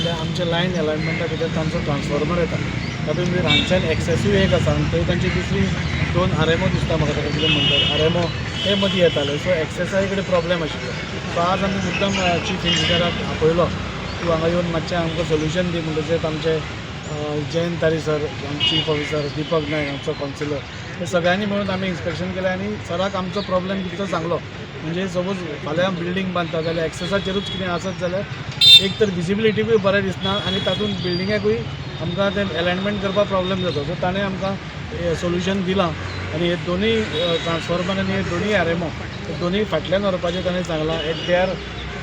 म्हणल्यार आमचे लायन एलायनमेंटा भितर तांचो ट्रान्सफॉर्मर येता. तातूंत भितर हांगच्यान एक्सेसूय एक आसा आनी थंय तांची दुसरी दोन आरएमओ दिसता म्हाका, ताका कितें म्हणटात आरएमओ, ते मदीं येताले. सो एक्सेसाय कडेन प्रॉब्लेम आशिल्लो. सो आज आमी मुद्दम चीफ इंजिनियराक आपयलो, तूं हांगा येवन मातशें आमकां सोल्युशन दी म्हणटकीच आमचे Jayant Tari sir, chief officer Deepak Naik, आमचो कावन्सिलर, हे सगळ्यांनी मेळून आमी इन्स्पेक्शन केलें आनी सराक आमचो प्रॉब्लेम कितें तो सांगलो. म्हणजे सपोज फाल्यां बिल्डींग बांदता जाल्यार एक्सेसाचेरूच कितें आसत जाल्यार एक तर विजिबिलिटीकूय बरें दिसना आनी तातूंत बिल्डिंगाकूय आमकां तें एलायनमेंट करपाक प्रॉब्लेम जाता. सो ताणें आमकां सोल्युशन दिलां आनी हे दोनूय ट्रान्सफॉर्मर आनी हे दोनूय आरएमओ, हे दोनूय फाटल्यान व्हरपाचें ताणें सांगलां एट there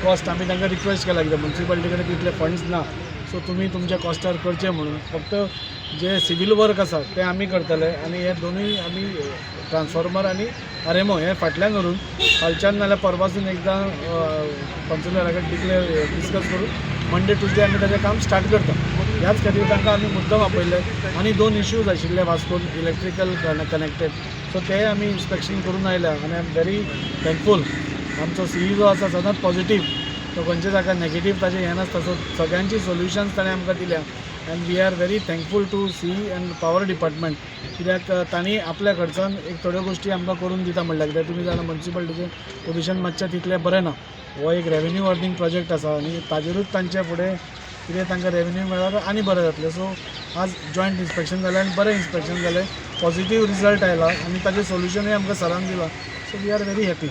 cost. आमी तांकां रिक्वेस्ट केला, कित्याक मुन्सिपालिटी कडेन तितले फंड्स ना, सो तुमी तुमच्या कॉस्टार करचें म्हणून. फक्त जे सिवील वर्क आसा तें आमी करतले आनी हे दोनूय आमी ट्रान्सफॉर्मर आनी आरएमओ हे फाटल्यान व्हरून फालच्यान नाल्यार परवासून एकदां कावन्सिलरा कडेन डिक्लेर डिस्कस करून मंडे ट्युजडे आमी ताजें काम स्टार्ट करता. ह्याच खातीर तांकां आमी मुद्दम आपयल्ले. आनी दोन इश्यूज आशिल्ले वास्कोन इलेक्ट्रिकल कनेक्टेड, सो ते आमी इन्स्पेक्शन करून आयल्या आनी I am very thankful. आमचो सीई जो आसा सदांच पॉझिटीव, तो खंयच्या जाग्यार नेगेटीव ताजें हें नासता. सो सगळ्यांची सोल्युशन्स ताणें आमकां दिल्या and we are very thankful to CE and power department, कित्याक तांणी आपल्या खर्चान एक थोड्यो गोश्टी आमकां करून दिता म्हणल्यार, कित्याक तुमी जाणा, मुन्सिपालिटीचें पोजिशन मातशें तितलें बरें ना. हो एक रेवेन्यू अर्निंग प्रोजेक्ट आसा आनी ताजेरूच तांचे फुडें कितें तांकां रेवेन्यू मेळ्ळ्यार आनी बरें जातलें. सो आज जॉयंट इन्स्पेक्शन जालें आनी बरें इन्स्पेक्शन जालें, पॉझिटीव रिजल्ट आयला आनी ताजें सोल्युशनूय आमकां सरान दिलां. So we are very happy.